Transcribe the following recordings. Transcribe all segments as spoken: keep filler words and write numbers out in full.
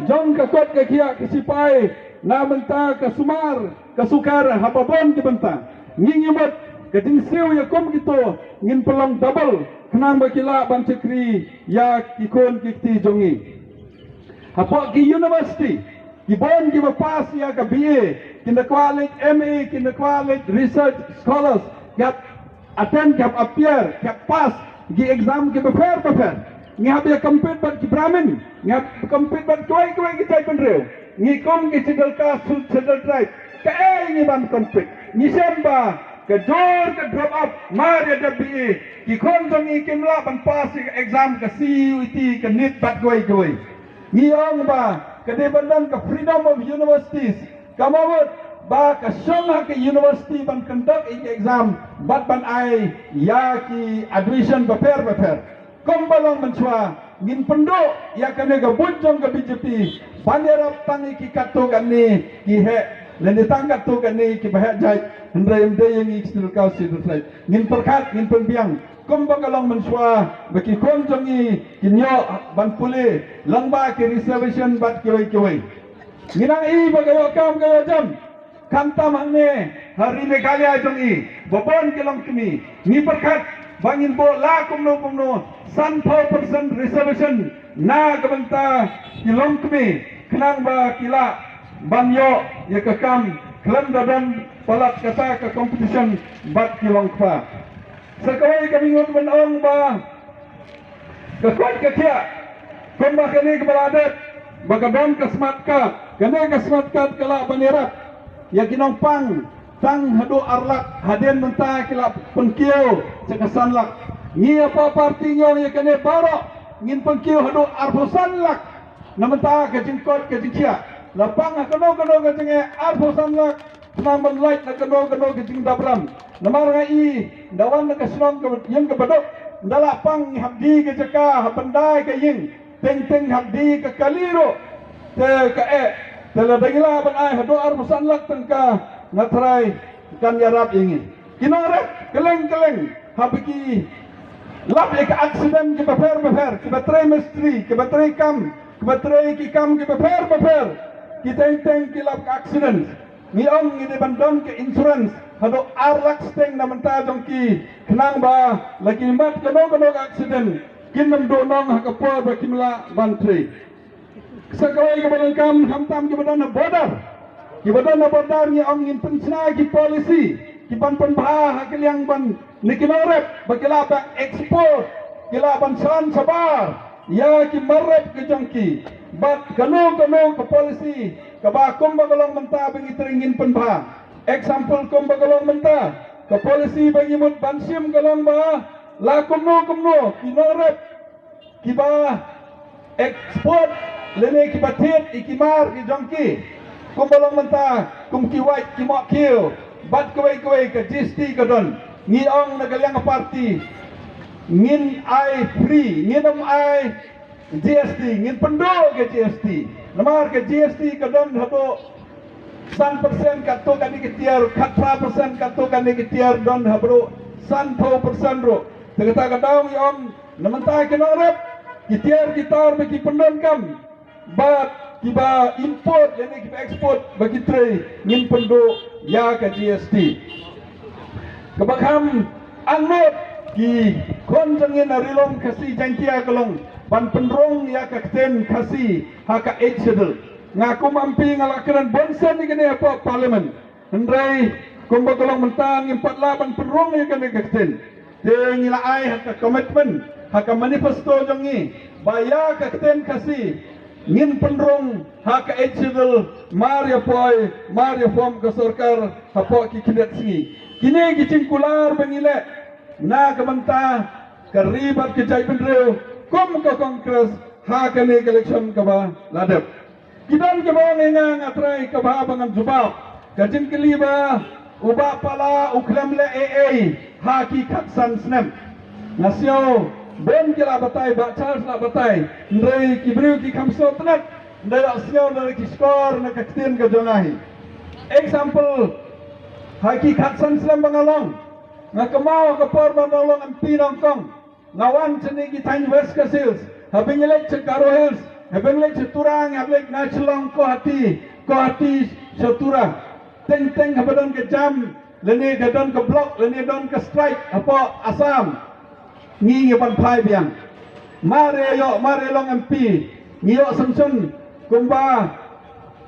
jong ka kot ka khiah ka sipai, na bynta ka sumar ka sukar ha babun ki bynta. Ngi ngi mut ka jingsiew ïa kum kito ngin pynlong double khnang ba ki lah ban shakri ïa ki khun ki kti jong ngi. Hapoh ki university, ki bun kiba pass ïa ka B A, ki na kwah leit M A, ki na kwah leit research scholars, ki hap attend, ki hap appear, ki hap pass ki exam kiba pher bapher. Ngi hap ïa compete bad ki Brahmin, ngi hap compete bad kiwei kiwei ki jaitbynriew. Ngi kum ki Scheduled Caste, Scheduled Tribe, kaei ngi ban compete? Ngi shem ba ka jur ka drop out mar ïa dep B A, ki khun jong ngi kim lah ban pass ïa ka exam ka C U E T, ka NEET bad kiwei kiwei. Ngi ong ba ka dei ban don ka freedom of universities. Ka mut ba ka shong ha ka university ban conduct ïa ki exam bad ban ai ïa ki admission bapher bapher. Kumba long mynshuwa, ngin pynduh ïa kane ka buit jong ka B J P ban ïarap tang ïa ki katto katne ki heh, lane tang katto katne kiba heh jait, hynrei ym dei ïa ngi ki Scheduled Caste, Scheduled Tribe. Ngin pyrkhat, ngin pynbiang. Kumba ka long mynshuwa ba ki khun jong ngi kin ïoh ban pule lyngba ki reservation bad kiwei kiwei. Ngi nang ïohi ba ka ïoh kam ka ïoh jam. Khamtam hangne ha ri Meghalaya jong ngi, ba bun ki longkmie, ngi pyrkhat ba ngin buh la kumno kumno sanphew percent reservation na ka bynta ki longkmie, khnang ba ki lah ban ïoh ïa ka kam khlem da don palat kata ka competition bad ki longkpa. Sa kawei ka mut ban ong ba ka koit ka khiah, kumba kane kaba la dep, ba ka don ka smart card, kane ka smart card ka lah ban ïarap ïa ki nongpang tang haduh ar lak, hadien mynta ki la pynkiew sha ka san lak. Ngi hapoh party ngi ong ïa kane baroh ngin pynkiew haduh arphew san lak. Na mynta ka jingkoit ka jingkhiah, la pang ha kano kano ka jingeh arphew san lak. Khnang ban lait na kano kano ka jingdap ram. Namar nga i, nda wan na ka shnong ka ïing kaba duk, nda la pang hap die ka jaka, hap ban die ka ïing, teng teng hap die ka kali ruh. Te kaei, te lada ngi lah ban ai haduh arphew san lak tyngka, nga tharai kan ïarap ïa ngi. Ki nongrep kylleng kylleng haba ki lap ïa ka accident kiba pher bapher, kiba trei mistri, kiba trei kam, kiba trei ki kam kiba pher bapher, ki teng teng ki lap ka accident. Ngi ong ngi dei ban don ka insurance haduh ar lak steng na bynta jong ki, khnang ba la ki mad kano kano ka accident, kin ym duh nong ha ka por ba kim lah ban trei. Sa kawei kaba donkam, khamtam kiba don ha border. Kiba don ha border ngi ong ngin pynshna ki policy kiban pynbha ha ka liang ban ne ki nongrep ba ki lah ban export, ki lah ban san shabar ïa ki mar rep ki jong ki. Bad kano kano ka policy kaba kumba ka long mynta ba ngi trei ngin pynbha. Example kumba ka long mynta, ka policy ba ngi mut ban shim ka long ba la kumno kumno ki nongrep kiba export lane kiba thied ïa ki mar ki jong ki. Kumba long mynta kum ki wait, ki mohkhiew bad kawei kawei, ka G S T ka don. Ngi ong na ka liang ka party ngin ai free, ngin ym ai G S T, ngin pynduh ka G S T. Namar ka G S T ka don haduh san percent katto katne ki tiar, khatphra percent katto katne ki tiar, don haduh sanphew percent ruh. Te kata ka daw ngi ong na mynta ki nongrep, ki tiar ki tar ba ki pyndonkam bad kiba import lane kiba export ba ki trei, ngin pynduh ïa ka G S T. Kaba kham angnud ki khun jong ngi na Ri Lum Khasi Jaiñtia ka long ban pynrung ïa ka ktien Khasi ha ka Eighth Schedule. Nga kum M P nga la kren bun sien ïa kane hapoh Parliament. Hynrei kumba ka long mynta ngim pat lah ban pynrung ïa kane ka ktien. Te ngi la ai ha ka commitment, ha ka manifesto jong ngi, ba ïa ka ktien Khasi ngin pynrung ha ka Eighth Schedule, mar ïa poi mar ïa form ka sorkar hapoh ki khyndiat sngi. Kine ki jingkular ba ngi leh na ka bynta ka ri bad ka jaitbynriew kum ka Congress ha kane ka election kaba la dep. Ki don kiba ong ïa nga, nga trai kaba bha ba ngan jubab ka jingkylli ba u Bah Pala u khlem leh eiei ha ki khatsan snem. Nga sngew bun ki la batai, Bah Charles la batai, hynrei ki briew ki kham sngewtynnat, hynrei la sngew na ki shkor na ka ktien ka jong nga hi. Example, ha ki khatsan snem ba nga long, nga kynmaw ha ka por ba nga long M P nyngkong, nga wan shane ki thaiñ West Khasi Hills, haba ngi leit sha Garo Hills, Haba ngi leit sha Tura ngi hap leit na Shillong Guwahati, Guwahati sha Tura. Teng teng haba don ka jam lane ka don ka block lane don ka strike hapoh Assam, ngi ngi ban phai biang. Mar ïa ïoh, mar ïa long M P, ngi ïoh sanction kumba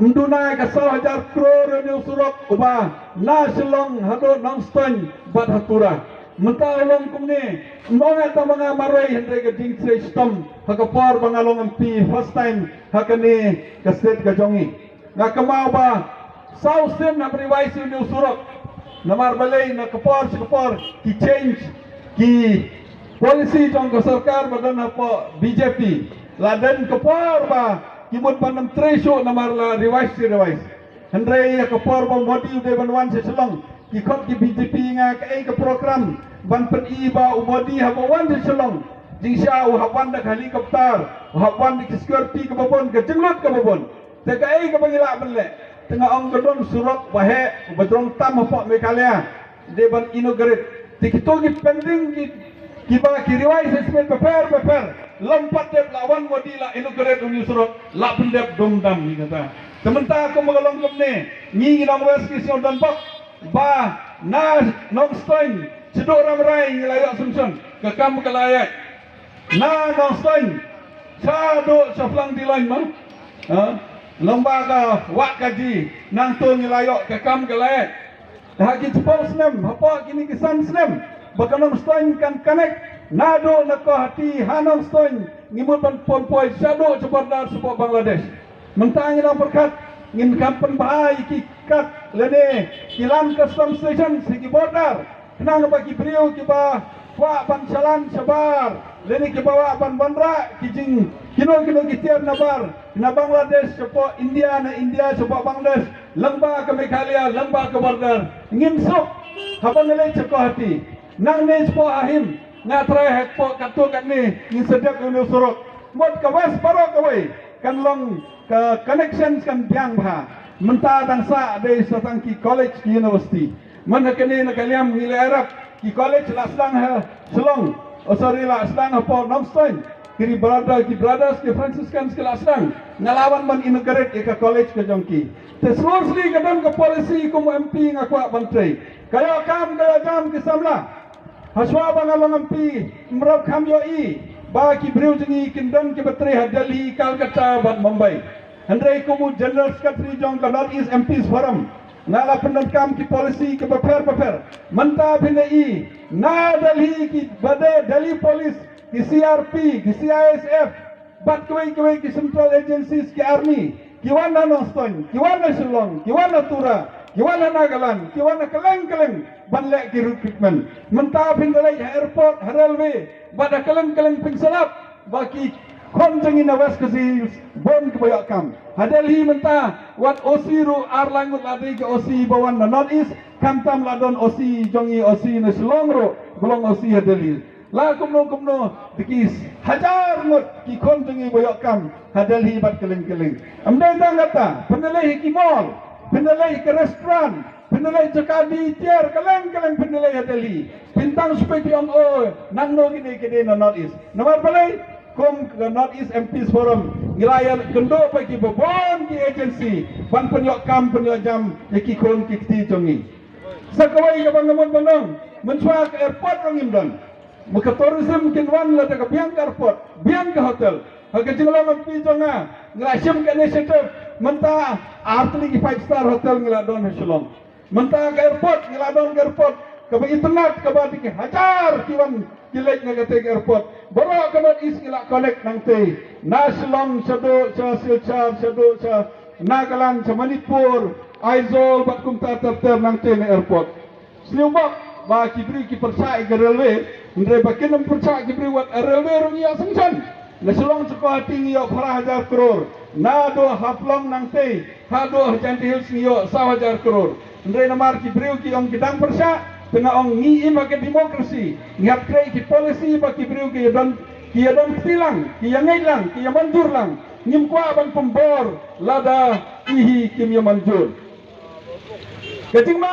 ym duna ïa ka saw hajar klur ïa une u surok uba na Shillong haduh Nongstoiñ bad ha Tura. Mynta u long kumne, ym ong ïa tang ba nga marwei hynrei ka jingtrei shitom ha ka por ba nga long M P first time ha kane ka state ka jong ngi. Nga kynmaw ba saw sien hap revise ïa une u surok. Namar balei na ka por sha ka por ki change ki policy jong ka sorkar ba don hapoh B J P. La don ka por ba ki mut ban ym trei shuh namar la revise shi revise. Hynrei ïa ka por ba u Modi u dei ban wan sha Shillong, ki khot ki B J P ïa nga kaei ka program ban pyni ba u Modi haba u wan sha Shillong, jingshisha u hap wan da ka helicopter, u hap wan da ki security kaba bun, ka jinglut kaba bun. Te kaei kaba ngi lah ban leh? Te nga ong ka don surok ba heh, ba jrong tam hapoh Meghalaya, dei ban inaugurate. Te kito ki pending ki, kiba ki revise estimate bapher bapher, lym pat dep, la wan Modi la inaugurate une u surok, la pyndep dum dam ngi kata. Te mynta kumba ka long kumne, ngi ngi nong West ki sngewdon bok ba na Nongstoiñ shaduh Rambrai ngi la ïoh sanction, ka kam ka la ïaid. Na Nongstoiñ shaduh sha Plang Diloin ma, ha? Lyngba ka Wah Kaji, nangta ngi la ïoh, ka kam ka la ïaid. Te ha ki shiphew snem, hapoh kine ki san snem, ba ka Nongstoiñ kan connect naduh na Guwahati ha Nongstoiñ, ngi mut ban pynpoi shaduh sha border shapoh Bangladesh. Mynta ngi dang pyrkhat, ngin kham pynbha ïa ki card lane ki land custom station sha ki border, khnang ba ki briew kiba kwah ban shalan shabar lane kiba kwah ban wanrah ki jing kino kino ki tiar nabar na Bangladesh shapoh India, na India shapoh Bangladesh, lyngba ka Meghalaya, lyngba ka border, ngin suk. Haba ngi leit sha Guwahati, nangne shapoh ha Him, nga tharai hapoh katto katne ngin sa dep ïa une u surok. Mut ka West baroh kawei kan long, ka connections kan biang bha. Mynta dang sah dei sa tang ki college, ki university. Man ha kane na ka liang ngi la ïarap, ki college la sdang ha Shillong, oh sorry, la sdang hapoh Nongstoiñ. Ki brother, ki brothers, ki Franciscans ki la sdang. Nga la wan ban inaugurate ïa ka college ka jong ki. Te seriously ka don ka policy kum M P nga kwah ban trei. Ka ïoh kam, ka ïoh jam ki samla. Hashwa ba nga long M P, mrap kham ïohi ba ki briew jong ngi kin don kiba trei ha Delhi, Calcutta bad Mumbai. Hynrei kum u General Secretary jong ka North East M Ps Forum, nga la pyndonkam ki policy kiba pher bapher. Mynta phin ïohi na Delhi kiba dei Delhi Police, ki C R P, ki C I S F, bad kiwei kiwei ki central agencies, ki army, ki wan na Nongstoiñ, ki wan na Shillong, ki wan na Tura, ki wan na Nagaland, ki wan na kylleng kylleng ban leh ki recruitment. Mynta phin da leit ha airport, ha railway, bad ha kylleng kylleng phin sa lap ba ki khon jong ngi na West Khasi Hills bun kiba ïoh kam. Ha Delhi mynta wat O C ruh ar lai ngut la dei ki O C ba wan na North East, khamtam la don O C jong ngi, O C na Shillong ruh ba long O C ha Delhi. La kumno kumno, da ki hajar ngut ki khon jong ngi ba ïoh kam ha Delhi bad kylleng kylleng. Ym dei tang kata, phin da leit ha ki mall, phin da leit ha ki restaurant, phin da leit jaka die tiar, kylleng kylleng phin da leit ha Delhi. Phin tang shu peit phi ong, oh, nangno kine ki dei na North East. Namar balei? Kum ka North East M Ps Forum ngi la ïakynduh bad kiba bun ki agency ban pynïoh kam, pynïoh jam ïa ki khun ki kti jong ngi. Sa kawei kaba nga mut ban ong, mynshuwa ka airport ruh ngim don. Ba ka tourism kin wan lada ka biang ka airport, biang ka hotel. Ha ka jinglong M P jong nga, nga la shim ka initiative, mynta ar tylli ki five star hotel ngi la don ha Shillong. Mynta ka airport, ngi la don ka airport kaba itynnad, kaba dei ki hajar ki wan ki leit na katei ka airport. Baroh ka North East ngi la connect nangtei, na Shillong shaduh sha Silchar, shaduh sha Nagaland, sha Manipur, Aizawl bad kumta ter ter nangtei na airport. Sngewbha ba ki briew ki pyrshah ïa ka railway, hynrei ba kin ym pyrshah ki briew, wat ka railway ruh ngi ïoh sanction. Na Shillong sha Guwahati ngi ïoh phra hajar klur. Naduh Haflong nangtei haduh ha Jaintia Hills ngi ïoh saw hajar klur. Hynrei namar ki briew ki ong ki dang pyrshah, te nga ong ngi im ha ka democracy. Ngi hap trei ki policy ba ki briew ki ïa don, ki ïa don kti lang, ki ïa ngeit lang, ki ïa manjur lang. Ngim kwah ban pynbor lada ki hi kim ïa manjur. Ka jingma